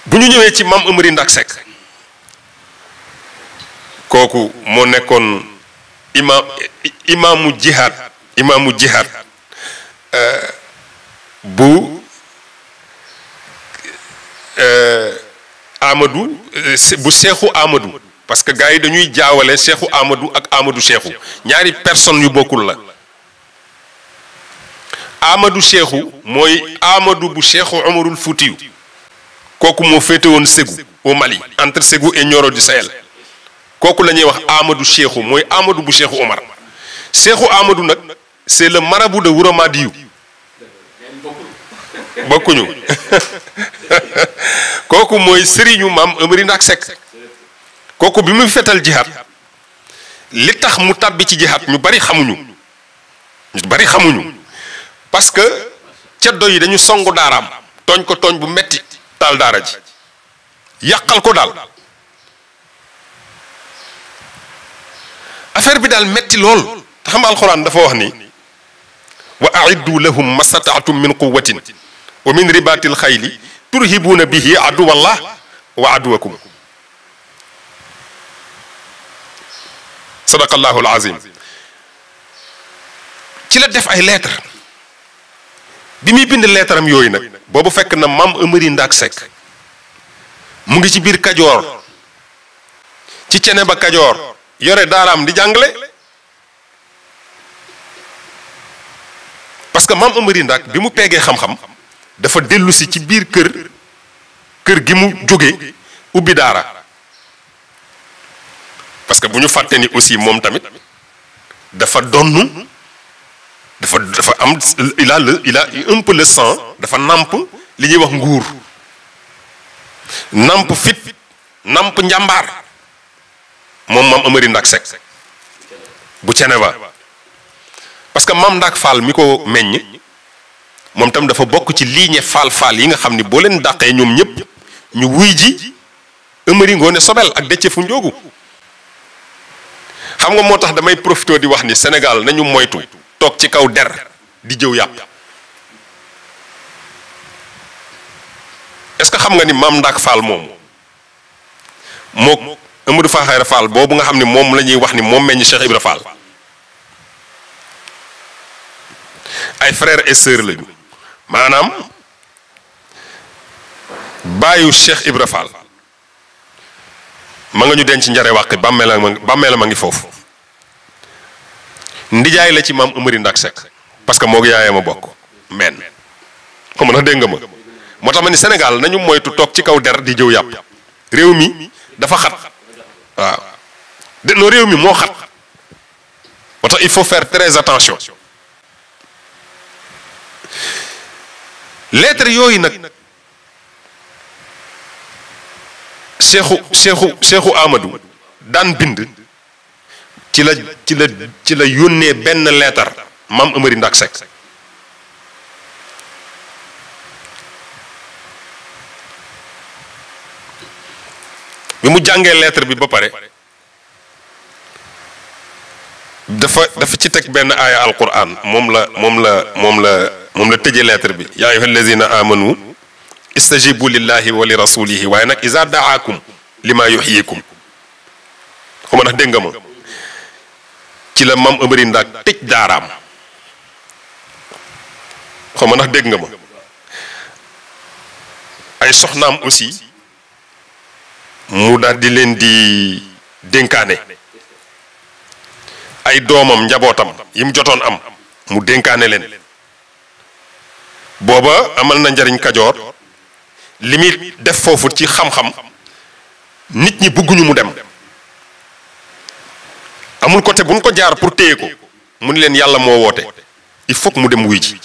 bu ñu ñëwee ci Mame Amary Ndack Seck kooku moo nekkoon imaamu jihaad bu Amadou bu Seexu Amadou parce que gars yi dañuy jaawale Seexu Amadou ak Amadou Seexu ñaari personnes yu bokkul la. Amadou Seexu mooy Amadou bu Seexu Omarul Fuutiyu kooku moo féete woon Ségou au Mali entre Ségou et Nioro du Sahel kooku la ñuy wax Amadou Seexu mooy Amadou bu Seexu Omar Seexu Amadou nag c'est le marabout de Wouromadioum bokkuñu kooku mooy sëriñu Mame Amary Ndack Seck kooku bi muy fetal jihaad li tax mu tàbbi ci jihaad ñu bari xamuñu parce que ceddo yi dañu songu daaraam tooñ ko tooñ bu metti taal daara ji yàqal ko daal affaire bi daal metti lool te xam nga alxuraan dafa wax ni wa a'iddu lahum mastata'tum min quwwatin wa min ribatil xayli turhibuuna bihi aduwallah wa aduwakum sadaqallahu alazim ci la def ay lettre bi muy bind lettre am yooyu nag boobu fekk na Mame Amary Ndack Seck mu ngi ci biir Kajoor ci cene ba Kajoor yore daaraam di jàngale parce que Mame Amary Ndack bi mu peegee xam-xam dafa dellu si ci biir kër gi mu jóge ubbi daara parce que bu ñu fàtte ni aussi moom tamit dafa donn dafa am il a un peu le sang dafa nàmp li ñuy wax nguur nàmp fit nàmp njàmbaar moom Mame Amary Ndack Seck bu Ceneba parce que Mame Ndack Fall mi ko meññ moom tam dafa bokk ci ligne faal yi nga xam ni boo leen dàqee ñoom ñëpp ñu wuy ji Amary Ngoone Sobel ak Déthié Fu Njoogu xam nga moo tax damay profité di wax ni Sénégal nañu moytu toog ci kaw der di jëw yàpp est-ce que xam nga ni Mame Ndack Fall moom moo Amadou Fakhaïra Fall boobu nga xam ne moom la ñuy wax ni moom meññ Cheikh Ibra Fall ay frères et sœurs lañu maanaam baayu Cheikh Ibra Fall ma nga ñu denc njare wàq bàmmeelam a ngi foofu ndijaay la ci Mame Amary Ndack Seck parce que moo yaayam a bokk men xam na dégg nga ma moo tax ma ni Sénégal nañu moytu toog ci kaw der di jëw yàpp réew mi dafa xat waaw no réew mi moo xat moo tax il faut faire très attention lettre yooyu nag Seexu Amadou daan bind ci la yónnee benn lettre Mame Amary Ndack Seck bi mu jàngee lettre bi ba pare dafa ci teg benn aaya alquran moom la tëje lettre bi yaa ayyuha allazina amanu istajibu lillahi wa li rasulihi waaye nag iza daakum lima yuhyikum xuma ndax dégg nga ma ci la Mame Amary Ndack tëj daaraam xuma ndax dégg nga ma ay soxnaam aussi mu daal di leen di dénkaane ay doomam njabootam yi mu jotoon am mu dénkaane leen booba amal na njariñ Kajoor li muy def foofu ci xam-xam nit ñi bëgguñu mu dem amul côté bu ñu ko jaar pour téye ko mu ni leen yàlla moo woote il faut que mu dem wuy ji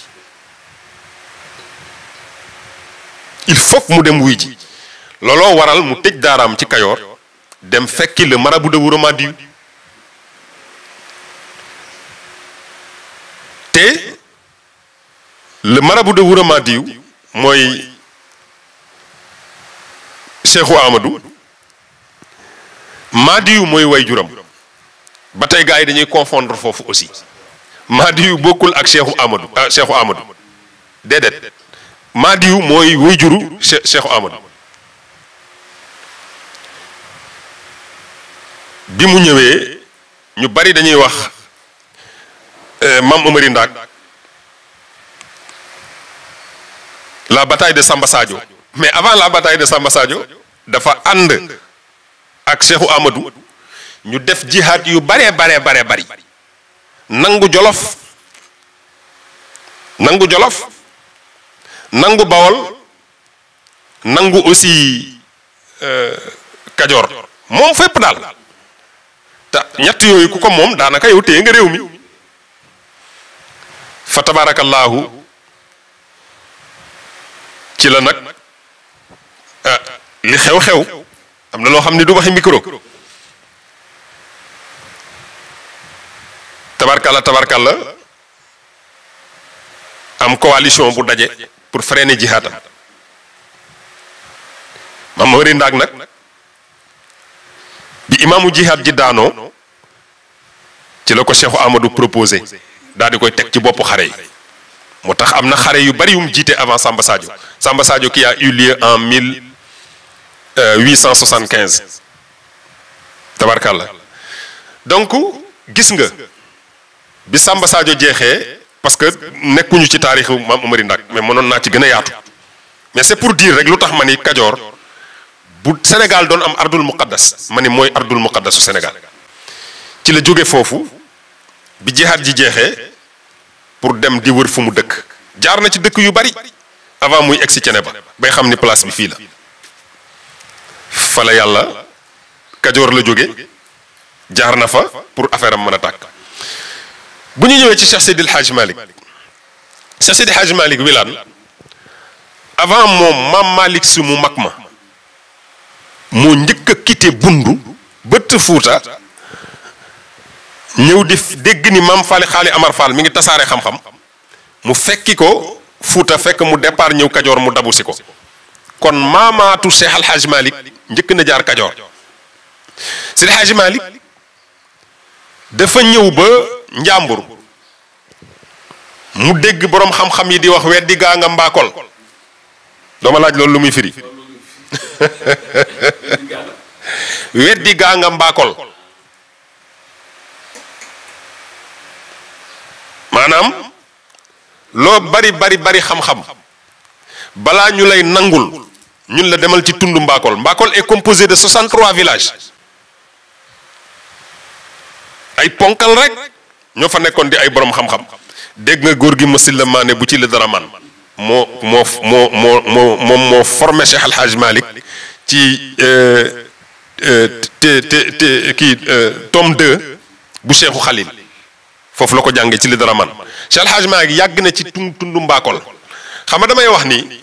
il faut que mu dem wuy ji looloo waral mu tëj daaraam ci Kajoor dem fekki le marabout de Wouromadioum te le marabout de Wouromadioum mooy Seexu Amadou Madiou mooy way juram ba tey gars yi dañuy confondre foofu aussi Madiou bokkul ak Seexu Amadou déedéet Madiou mooy way juru Seexu Amadou bi mu ñëwee ñu bari dañuy wax Mame Omary Ndak la bataille de Samba Sadio, mais avant la bataille de Samba Sadio dafa ànd ak Cheikhou Amadou ñu def jihaad yu bari nangu Jolof nangu Bawol nangu aussi Kajoor moom fépp daal te ñett yooyu ku ko moom daanaka yow téye nga réew mi fa tabarakallahu ci la nag li xew-xew am na loo xam ne du waxi micro tabarkalla am coalition bu daje pour freiner jihaatam Mame Omary Ndak nag bi imaamu jihaad ji daanoo ci la ko Cheikhou Amadou proposé daal di koy teg ci boppu xare yi moo tax am na xare yu bari yum jiite avant Samba Sadio qui a eu lieu en 1875 tabarkalla donc gis nga bi Samba Sadio jeexee parce que nekkuñu ci taarixu Mame Omary Ndak mais mënoon naa ci gën a yaatu mais c'est pour dire rek lu tax ma ni Kajoor bu Sénégal doon am ardul muqaddas ma ni mooy ardul muqaddasu Sénégal ci la jóge foofu bi jihaad ji jeexee pour dem di wër fu mu dëkk jaar na ci dëkk yu bari avant muy egsi Ceneba bay xam ni place bi fii la fa la yàlla Kajoor la jóge jaar na fa pour affaire am mën a tàkk bu ñu ñëwee ci Cheikh Seydil Hadj Malick Wilane avant moom Maam Malick Sy mu mag ma moo njëkk a quitté Bundu bëtt Fuuta ñëw di dégg ni Maam Xaali Amar Fall mi ngi tasaare xam-xam mu fekki ko Fuuta fekk mu départ ñëw Kajoor mu dabu si ko kon maamaatu Cheikh Al Hadj Malick njëkk na jaar Kajoor Seydi Hadj Malick dafa ñëw ba Njàmbur mu dégg boroom xam-xam yi di wax weddi gaa nga mbaakol dooma laaj loolu lu muy firi weddi gaa nga mbaakol maanaam loo bari xam-xam balaa ñu lay nangul ñun la demal ci tund Mbakol est composé de 63 villages ay ponkal rek ñoo fa nekkoon di ay borom xam-xam dégg nga góor gi Masil la Maane bu ci la dara man moo formé Cheikh Al Hadj Malick ci tome 2 bu Cheikhou Khalil foofu la ko jàngee ci li dara man Cheikh Al Hadj Malick yàgg na ci tundu Mbakol xam nga damay wax ni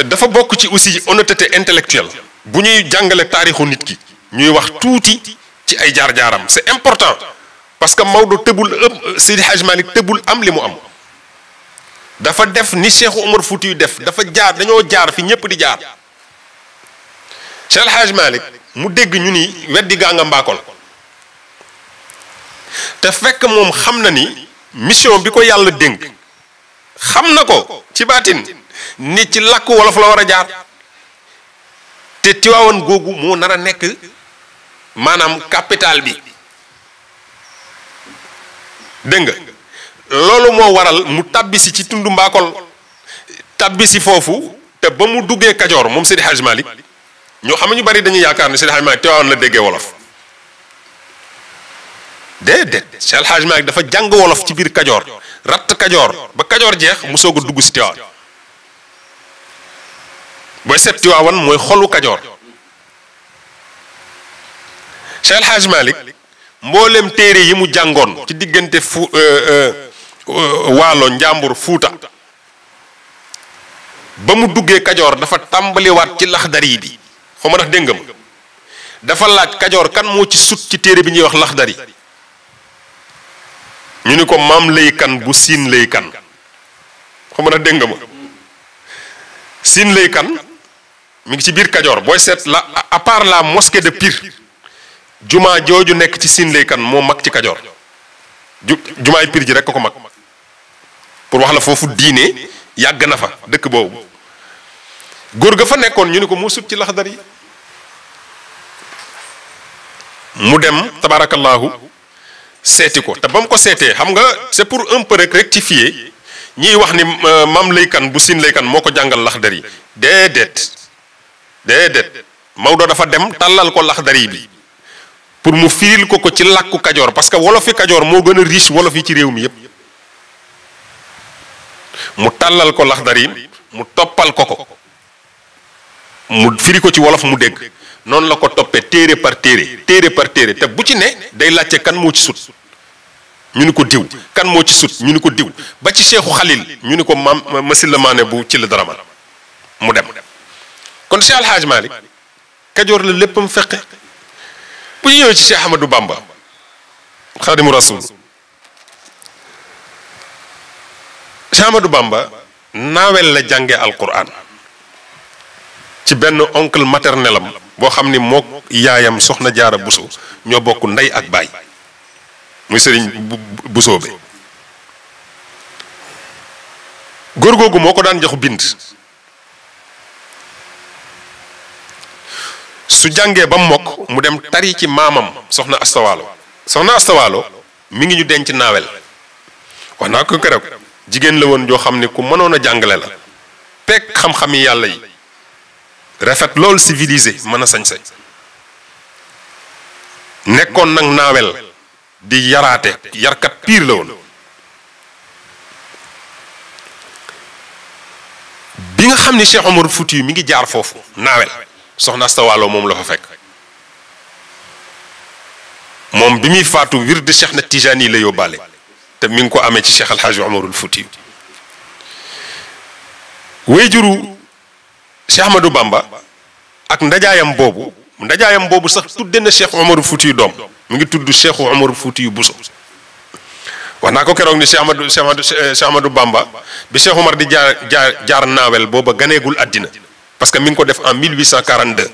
dafa bokk ci aussi honnêteté intellectuelle bu ñuy jàngale taarixu nit ki ñuy wax tuuti ci ay jaar-jaaram c'est important parce que Maodo tëbul Seydi Hadj Malick tëbul am li mu am dafa def ni Cheikh Omar Fouti yu def dafa jaar dañoo jaar fi ñépp di jaar Cheikh Al Hadj Malick mu dégg ñu ni weddi gaa nga Mbakol te fekk moom xam na ni mission bi ko yàlla dénk xam na ko ci baatin ni ci làkk wolof la war a jaar te Tiwaawan googu moo nar a nekk maanaam capital bi dégg nga loolu moo waral mu tabbisi ci tundu Mbakol tabbisi foofu te ba mu duggee Kajoor moom Seydi Hadj Malick ñoo xam ne ñu bari dañuy yaakaar ne Seydi Hadj Malick Tiwaawan la déggee wolof déedéet Cheikh El Hadj Malick dafa jàng wolof ci biir Kajoor ratt Kajoor ba Kajoor jeex mu soog a dugg si Tiwaawan booy seet Tiwaawan mooy xolu Kajoor Cheikh El Hadj Malick mboolem téere yi mu jàngoon ci diggante Waalo Njàmbur Fuuta ba mu duggee Kajoor dafa tàmbaliwaat ci Laxdari bi xaw ma ndax dégg nga ma dafa laaj Kajoor kan moo ci sut ci téere bi ñuy wax Laxdari ñu ni ko maam lay kan bu siin lay kan xam nga dégg nga ma siin lay kan mi ngi ci biir Kajoor booy seet la à part la mosquée de Pire jumaa jooju nekk ci siin lay kan moo mag ci Kajoor jumaay Pire ji rek ko mag pour wax la foofu diine yàgg na fa dëkk boobu góor ga fa nekkoon ñu ni ko moo sut ci Laxdari mu dem tabarakallahu seeti ko te ba mu ko seetee xam nga c'est pour un peu rek rectifier ñiy wax ni maam laykan bu siin laykan moo ko jàngal Laxdari déedéet Maodo dafa dem tàllal ko Laxdari bi pour mu firil ko ci làkku Kajoor parce que wolofi Kajoor moo gën a riche wolof yi ci réew mi yépp mu tàllal ko Laxdari mu toppal ko mu firi ko ci wolof mu dégg noonu la ko toppee téere par téere te bu ci ne day laajte kan moo ci sut ñu ni ko diw kan moo ci sut ñu ni ko diw ba ci Cheikhu Xalil ñu ni ko maam Masil la Maane bu ci la dara mu dem kon Cheikh Alhaaj Malick Kajoor la léppam fekke bu ñu ñëwee ci Cheikh Ahmadou Bamba Xaadimu Rasul Cheikh Ahmadou Bamba naawel la jànge alquran ci benn oncle maternel am boo xam ni mook yaayam soxna Jaara Buso ñoo bokk ndey ak baay muy sëriñ Buso be góor googu moo ko daan jox bind su jàngee ba mokk mu dem tari ci maamam soxna Astawaalo mi ngi ñu denc naawel wax naa ko keroog jigéen la woon joo xam ni ku mënoon a jàngale la pekk xam-xami yàlla yi rafet loolu civilisé mën a sañ-sañ nekkoon nag naawel di yaraate yarkat piir la woon bi nga xam ni Cheikh Omar Fouti mi ngi jaar foofu naawel soxna Asta Waalo moom la fa fekk moom bi muy faatu wird Cheikh na Tijaani la yóbbaale te mi ngi ko amee ci Cheikh Alhaji Omarul Fouti wéyjuru Cheikh Ahmadou Bamba ak ndajaayam boobu sax tudde na Cheikh Omarul Fouti doom mi ngi tudd Cheikh Omarul Fouti Buso wax naa ko keroog ni Cheikh Ahmadou Bamba bi Cheikh Omar di jaar naawel booba ganeegul àddina parce que mi ngi ko def en 1842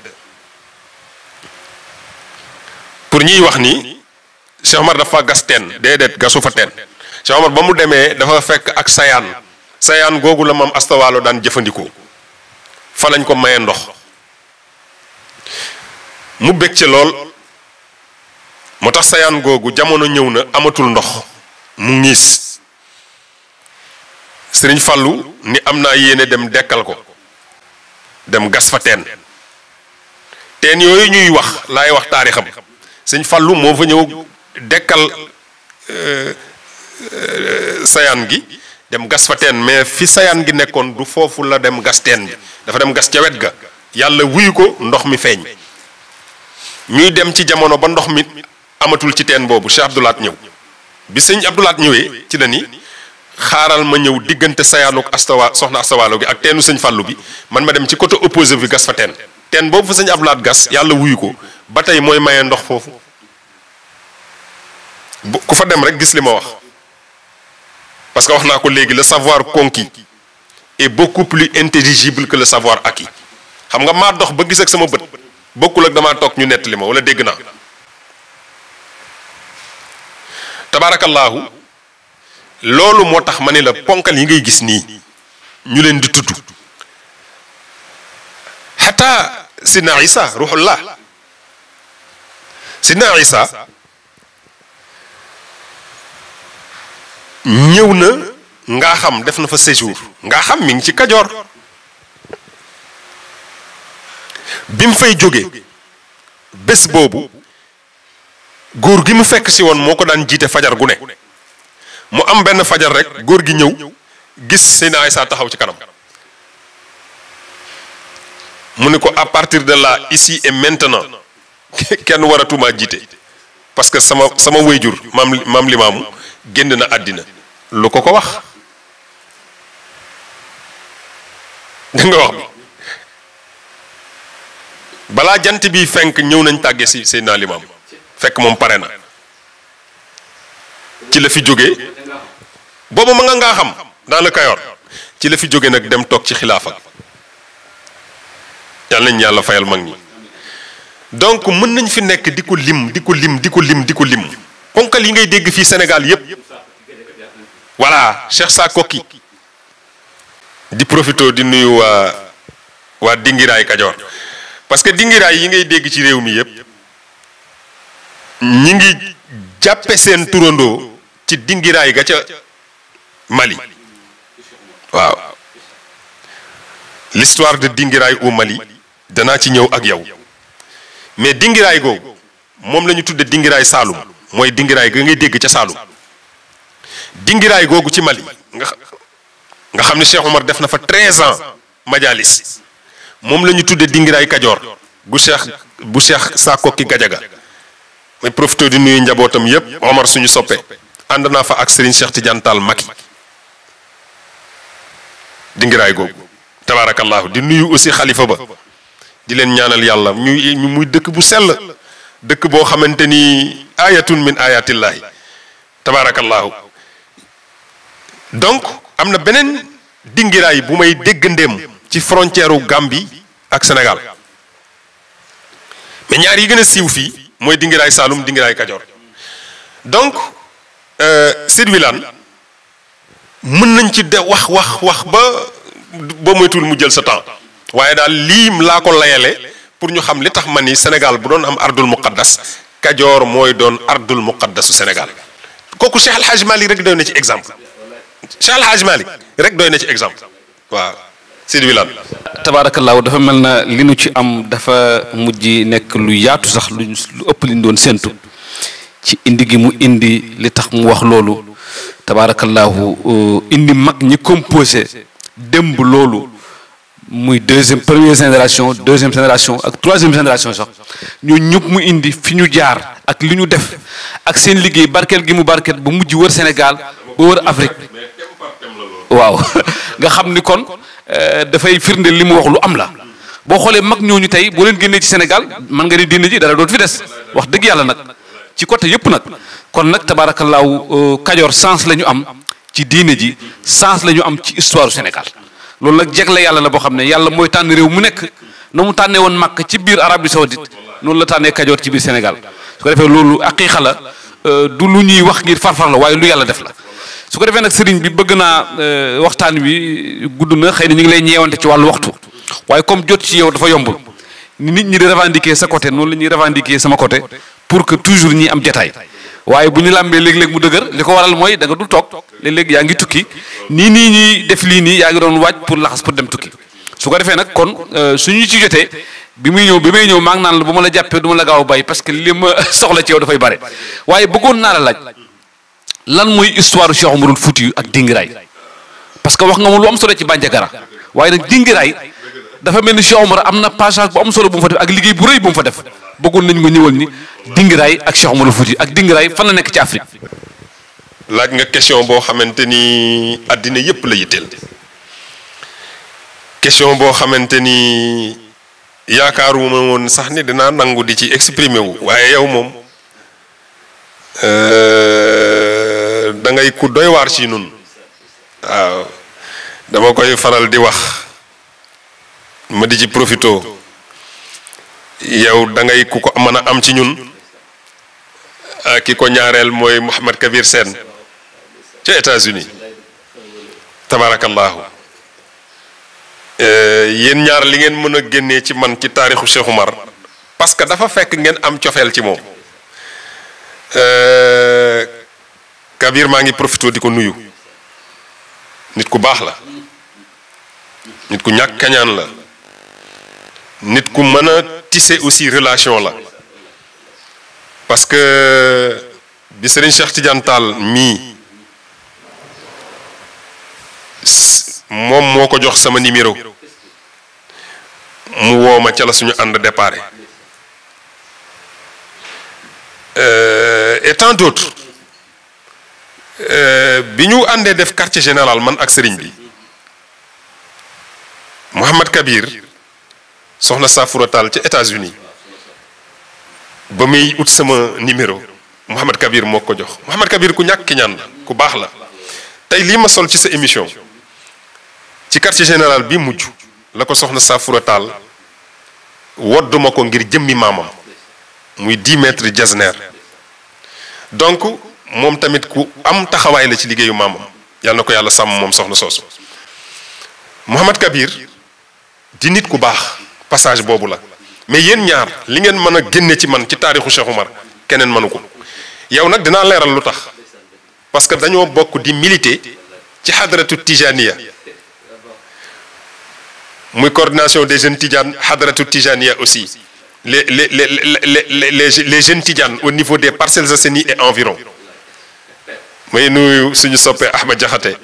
pour ñiy wax ni Cheikh Omar dafa gas teen déedéet gasu fa teen Cheikh Omar ba mu demee dafa fekk ak sayaan googu la maam Asta Waalo daan jëfandikoo fa lañ ko maye ndox mu bég ci lool moo tax sayaan googu jamono ñëw na amatul ndox mu ngiis Sëriñ Fàllu ni am naa yéene dem dekkal ko dem gas fa teen yooyu ñuy wax laay wax taarixam Sëriñ Fàllu moo fa ñëw dekkal sayaan gi dem gas fa teen mais fi sayaan gi nekkoon du foofu la dem gas teen bi dafa dem gas ca wet ga yàlla wuyu ko ndox mi feeñ ñuy dem ci jamono ba ndox mi amatul ci teen boobu Cheikh Abdoulaat ñëw bi sëñ Abdoulaat ñëwee ci la ni xaaral ma ñëw diggante sayaanuk soxna Astawaalo gi ak teenu sëñ Fàllu bi man ma dem ci côté opposé bi gas fa teen boobu fa sëñ Abdoulaat gas yàlla wuyu ko ba tey mooy mayee ndox foofu ku fa dem rek gis li ma wax parce que wax naa ko léegi le savoir conquis est beaucoup plus intelligible que le savoir acquis xam nga maa dox ba gis ak sama bët bokkul ak damaa toog ñu nettali ma wala dégg naa tabaarakallaahu loolu moo tax ma ne la ponkal yi ngay gis nii ñu leen di tudd xataa sidna Isa ruuxullah sidna Isa ñëw na ngaa xam def na fa séjour ngaa xam mi ngi ci Kajoor bi mu fay jóge bés boobu góor gi mu fekk si woon moo ko daan jiite fajar gu ne mu am benn fajar rek góor gi ñëw gis Seydina Aysa taxaw ci kanam mu ne ko à partir de là ici et maintenant kenn waratuma jiite parce que sama wéyjur maam Limaamu génn na àddina lu ko wax da nga wax bi balaa jant bi fenk ñëw nañ tàggee si Seydina Limaamu fekk moom pare na ci la fi jógee boobu ma nga ngaa xam dans le Kayor ci la fi jóge nag dem toog ci xilaafa yàlla nañ yàlla fayal mag ñi donc mën nañ fi nekk di ko lim ponkal yi ngay dégg fii Sénégal yépp voilà Cheikh Sa Koki di profito di nuyu waa Dingiraay Kajoor parce que Dingiraay yi ngay dégg ci réew mi yépp ñi ngi jàppe seen turandoo ci dingiraay ga ca Mali waaw l'histoire de dingiraay au Mali danaa ci ñëw ak yow mais dingiraay googu moom la ñu tudde dingiraay Saalum mooy dingiraay ga ngay dégg ca Saalum dingiraay googu ci Mali nga xam ne Cheikh Omar def na fa 13 ans majalis moom la ñu tudde dingiraay Kajoor bu Cheikh Sakkoki Gajaga may profité di nuyu njabootam yépp Omar suñu soppe ànd naa fa ak Serigne Cheikh Tidiane Tall Maki dingiraay googu tabarakallahu di nuyu aussi xalifa ba di leen ñaanal yàlla ñu muy dëkk bu sell dëkk boo xamante ni ayatun min ayatillahi tabarakallahu donc am na beneen dingiraay bu may dégg ndéem ci frontière u Gambie ak Sénégal mais ñaar yi gën a siiw fii mooy dingiraay Saalum dingiraay Kajoor donc Sidy Wilane mën nañ ci de wax ba moytuwul mu jël sa temps waaye daal lii laa ko layale pour ñu xam li tax ma ni Sénégal bu doon am ardul muqaddas Kajoor mooy doon ardul muqaddasu Sénégal kooku Cheikh El Hadj Malick rek doy na ci exemple Cheikh El Hadj Malick rek doy na ci exemple waaw Sidy Wilane tabaarakallaahu dafa mel na li nu ci am dafa mujj nekk lu yaatu sax lu ëpp li ñu doon séentu ci indi gi mu indi li tax mu wax loolu tabaarakallaahu indi mag ñi composé démb loolu muy première génération deuxième génération ak troisième génération sax ñoo ñëpp mu indi fi ñu jaar ak li ñu def ak seen liggéey barkeel gi mu barkeel ba mujj wër Sénégal ba wër Afrique waaw nga xam ni kon dafay firnde li mu wax lu am la boo xoolee mag ñooñu tey boo leen génnee ci Sénégal mën nga ni diine ji dara dootu fi des wax dëgg yàlla nag ci côté yëpp nag kon nag tabaarakallaahu Kajoor sens la ñu am ci diine ji sens la ñu am ci histoire Sénégal loolu nag jegle yàlla la boo xam ne yàlla mooy tànn réew mu nekk na mu tànnee woon Makka ci biir Arabie Saoudite noonu la tànnee Kajoor ci biir Sénégal su ko defee loolu aqiiqa la du lu ñuy wax ngir farfar la waaye lu yàlla def la su ko defee nag sëriñ bi bëgg naa waxtaan wi gudd na xëy na ñu ngi lay ñeewante ci wàllu waxtu waaye comme jot ci yow dafa yombul ni nit ñi di revendiquer sa côté noonu la ñuy revendiquer sama côté pour que toujours ñi am jataay waaye bu ñu làmbee léeg-léeg mu dëgër li ko waral mooy da nga dul toog léeg-léeg yaa ngi tukki nii ñuy def lii nii yaa ngi doon waaj pour laxas pour dem tukki su ko defee nag kon suñu ci jotee bi may ñëw maa ngi naan la bu ma la jàppee du ma la gaaw a bàyyi parce que li ma soxla ci yow dafay bare waaye bëggoon naa la laaj lan mooy histoire Cheikh Omarul Fouti ak dingiraay parce que wax nga ma lu am solo ci Bandiagara waaye nag dingiraay dafa mel ni Cheikh Omar am na passage bu am solo bu mu fa def ak liggéey bu rëy bu mu fa def bëggoon nañ nga ñëwal ni dingiraay ak Cheikh Omarul Fouti ak dingiraay fan la nekk ci Afrique. laaj nga question boo xamante ni àddina yépp la yitteel question boo xamante ni yaakaaruma woon sax ni dinaa nangu di ci exprimer wu waaye yow moom da ngay ku doy waar ci nun waaw dama koy faral di wax ma di ci profito yow da ngay ku ko mën a am ci ñun ki ko ñaareel mooy Mouhamed Kabir Sène ca États-Unis tabarakallahu yéen ñaar li ngeen mën a génnee ci man ci taarixu Cheikh Oumar parce que dafa fekk ngeen am cofeel ci moom Kabir maa ngi profité di ko nuyu nit ku baax la nit ku ñàkk kañaan la nit ku mën a tisser aussi relation la parce que bi Serigne Cheikh Tidiane Tall mii moom moo ko jox sama numéro mu woo ma ca la suñu ànd départ et tant d'autres bi ñu àndee def quartier général man ak Serigne bi Mouhamed Kabir soxna Safoura Tall ca États-Unis ba muy ut sama numéro Mouhamed Kabir moo ko jox Mouhamed Kabir ku ñàkk ki ñaan la ku baax la tey lii ma sol ci sa émission ci quartier général bi mujj la ko soxna Safoura Tall wodduma ko ngir jëmmi maamam muy 10 mètres jasner donc moom tamit ku am taxawaay la ci liggéeyu maamam yàlla na ko yàlla sàmm moom soxna soosu Mouhamed Kabir di nit ku baax passage boobu la mais yéen ñaar li ngeen mën a génne ci man ci taarixu Cheikh Oumar keneen mënu ko yow nag dinaa leeral lu tax parce que dañoo bokk di militer ci xadaratu tijaniya muy coordination des jeunes tidianes xadaratu tijaniya aussi les jeunes tidianes au niveau des Parcelles Assainies et environ may nuyu suñu soppee Ahmed Diakhaté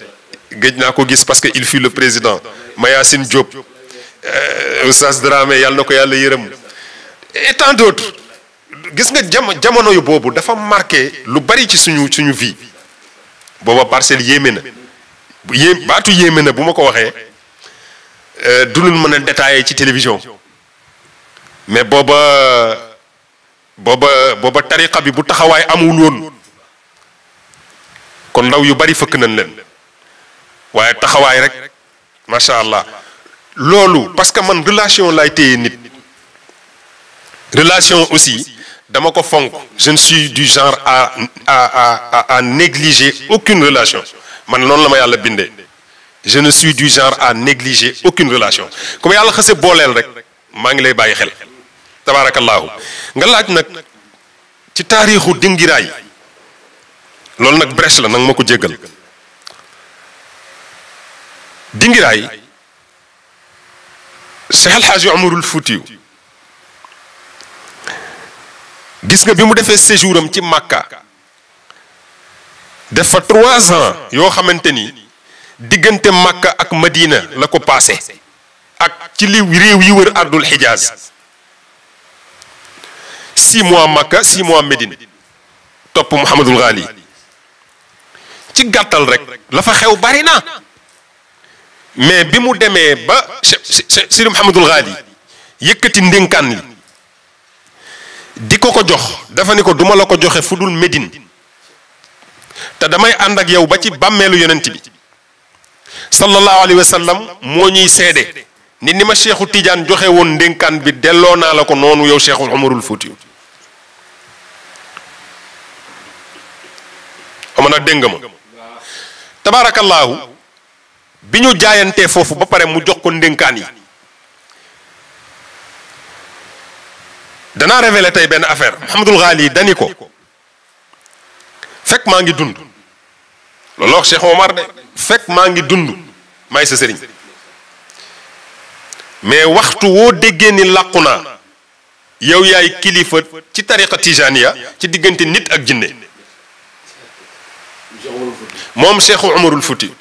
gëj naa ko gis parce que il fut le président Mayacine Diop Oustaz Dramé yàlla na ko yàlla yërëm et tant d'autres gis nga jamono yu boobu dafa marqué lu bari ci suñu vie booba Parcelles yéeme na baatu yéeme na bu ma ko waxee dunul mën a détaillé ci télévision mais booba tariqa bi bu taxawaay amul woon kon ndaw yu bari fëkk nañ leen waaye taxawaay rek macha allah loolu parce que man relation lay téye nit relation aussi dama ko fonk je ne suis du genre à négliger aucune relation man noonu la ma yàlla bindee je ne suis du genre à négliger aucune relation comme yàlla xase booleel rek maa ngi lay bàyyi xel tabaarakallaahu nga laaj nag ci taarixu dingiraay loolu nag brèche la nag ma ko jéggal dingiraay Cheikh El Hadji Omarul Fuutiyu gis nga bi mu defee séjour am ci Makka def fa 3 ans yoo xamante ni diggante Makka ak Madina la ko passé ak ci li réew yi wër ardul Xijaaz 6 mois Makka 6 mois Médine topp Mouhamadul Ghali ci gàttal rek la fa xew bari na mais bi mu demee ba Sidi Mouhamadul Ghali yëkkati ndénkaan li di ko jox dafa ni ko duma la ko joxe fu dul Médine te damay ànd ak yow ba ci bàmmeelu yonent bi sallallahu alayhi wa sallam moo ñuy seede ni ma Cheikhu Tidiane joxe woon ndénkaan bi delloo naa la ko noonu yow Cheikhul Omarul Fuutiyu ama nag dégg nga ma tabaarakallaahu bi ñu jaayantee foofu ba pare mu jox ko ndénkaan yi danaa révélé tey benn affaire Mouhamadul Ghali dani ko fekk maa ngi dund loolu wax Cheikh Omar de fekk maa ngi dund maay sa sëriñ mais waxtu woo déggee ni làqu naa yow yaay kilifa ci tariqa tijaniya ci diggante nit ak jinne moom Cheikh Omarul Fouti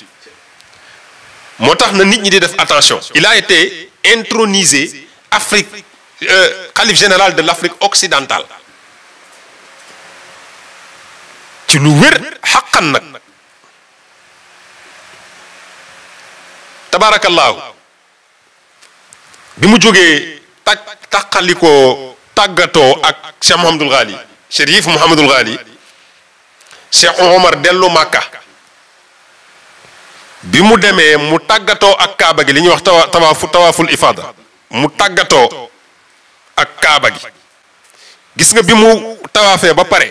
moo tax na nit ñi di def attention il a été intronisé Afrique xalif général de l'Afrique occidentale ci lu wér xaqan nag tabaarakallaahu bi mu jógee tàqalikoo tàggatoo ak Cheikh Mouhamadul Ghali Chérif Mouhamadul Ghali Cheikh Omar dellu Màkka bi mu demee mu tàggatoo ak Kaaba gi li ñuy wax tawaaful ifaada mu tàggatoo ak Kaaba gi gis nga bi mu tawaafee ba pare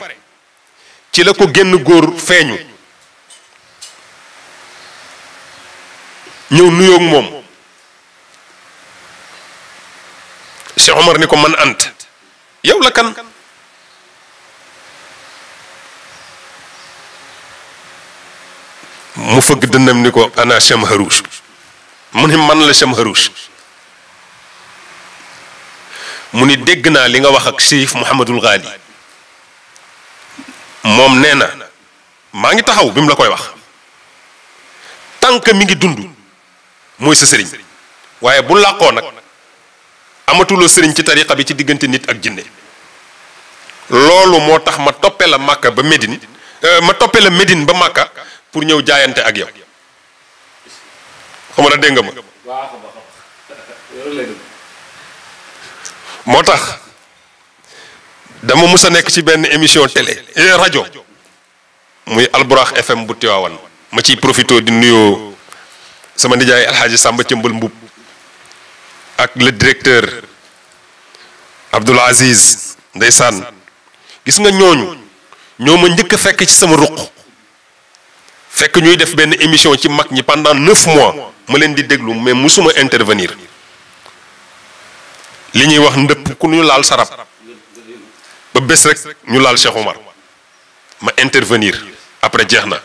ci la ko génn góor feeñu ñëw nuyoog moom Cheikh Omar ni ko man ant yow la kan mu fëgg dënnam ni ko ana Chamharouche mu ni man la Chamharouche mu ni dégg naa li nga wax ak Chérif Mouhamadul Ghali moom nee na maa ngi taxaw bi mu la koy wax tant que mi ngi dund mooy sa sëriñ waaye bu làqoo nag amatuloo sëriñ ci tariqa bi ci diggante nit ak jinne loolu moo tax ma toppe la Makka ba Médine ma toppe la Médine ba Makka pour ñëw jaayante ak yow xam nga dégg nga ma moo tax dama mus a nekk ci benn émission télé rajo muy Alburax FM bu Tiwaawan ma ciy profité di nuyoo sama nijaay Alxaaji Sàmba Cëmbal Mbub ak le directeur Abdoul Aziz ndeysaan gis nga ñooñu ñoo ma njëkk a fekk ci sama ruq fekk ñuy def benn émission ci mag ñi pendant 9 mois ma leen di déglu mais musuma intervenir li ñuy wax ndëpp ku ñu laal sarab ba bés rek ñu laal Cheikh Omar ma intervenir après jeex na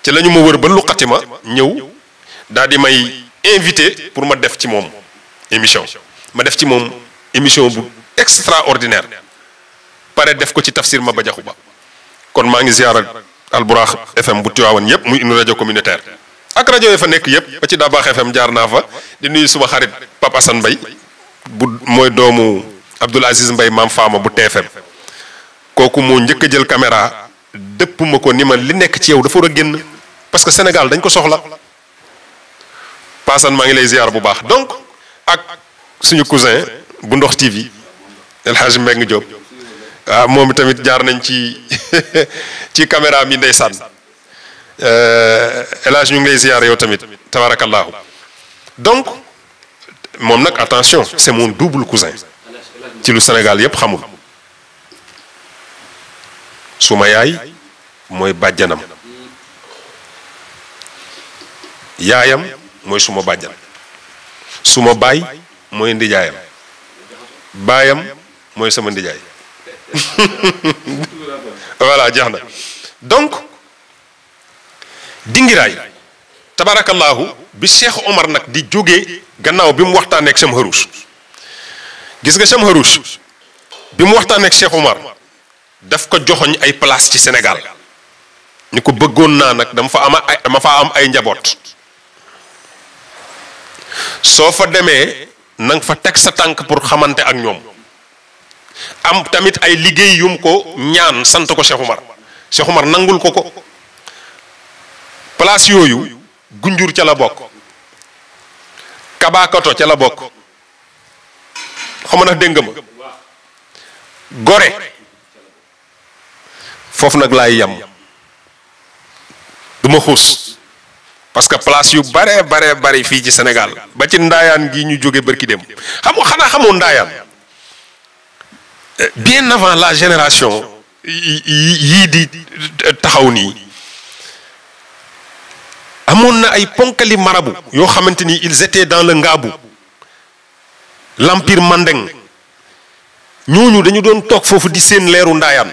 ci la ñu ma wër ba luqati ma ñëw daal di may invité pour ma def ci moom émission ma def ci moom émission bu extraordinaire pare def ko ci tafsir Maba Jaxu Ba kon maa ngi ziara Alburax FM bu Tiwaawan yëpp muy une rajo communautaire ak rajo yi fa nekk yëpp ba ci Dabakh FM jaar naa fa di nuyu suma xarit Papa Assane Mbaye bu mooy doomu Abdoul Aziz Mbaye maam Faama bu TFM kooku moo njëkk a jël caméra dëpp ma ko ni ma li nekk ci yow dafa war a génn parce que Sénégal dañ ko soxla Paasan maa ngi lay ziar bu baax donc ak suñu cousin bu Ndox TV El Hadj Mbengue Diop waaw moom tamit jaar nañ ci ci caméra mi ndeysaan El Hadj ñu ngi lay ziar yow tamit tabarakallahu donc moom nag attention c'est mon double cousin ci lu Sénégal yépp xamul suma yaay mooy bàjjanam yaayam mooy suma bàjjan suma baay mooy ndijaayam baayam mooy sama ndijaay voilà jeex na donc dingiraay tabarakallahu bi Cheikh Omar nag di jógee gannaaw bi mu waxtaanee ak Chamharouche gis nga Chamharouche bi mu waxtaanee ak Cheikh Omar daf ko joxoñ ay place ci Sénégal ni ko bëggoon naa nag dama fa am ay njaboot soo fa demee nanga fa teg sa tànk pour xamante ak ñoom am tamit ay liggéey yum ko ñaan sant ko Cheikh Omar nangul ko place yooyu Gunjur ca la bokk Kabakoto ca la bokk xam na dégg nga ma Gorée foofu nag laay yam du ma xuus parce que place yu bare fii ci Sénégal ba ci ndaayaan gi ñu jóge bërki dem xanaa xamoo ndaayaan bien avant la génération yii di taxaw nii amoon na ay ponkali marabu yoo xamante ni ils étaient dans le Ngaabu l'empire Mandeng ñooñu dañu doon toog foofu di seen leeru ndaayaan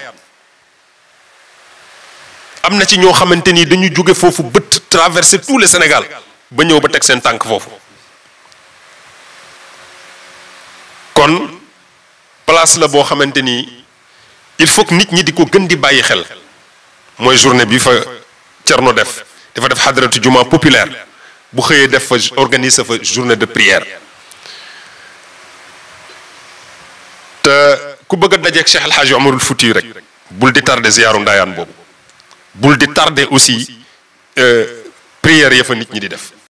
am na ci ñoo xamante ni dañu jóge foofu bët traverser tout le Sénégal ba ñëw ba teg seen tànk foofu kon place la boo xamante ni il faut que nit ñi di ko gën di bàyyi xel mooy journée bi fa Cerno def dafa def xadratu juma populaire bu xëyee def fa organiser fa journée de prière te ku bëgg a dajeeg Cheikh El Hadj Omarul Fouti rek bul di tardé ziyaaru ndaayaan boobu bul di tardé aussi prière ya fa nit ñi di def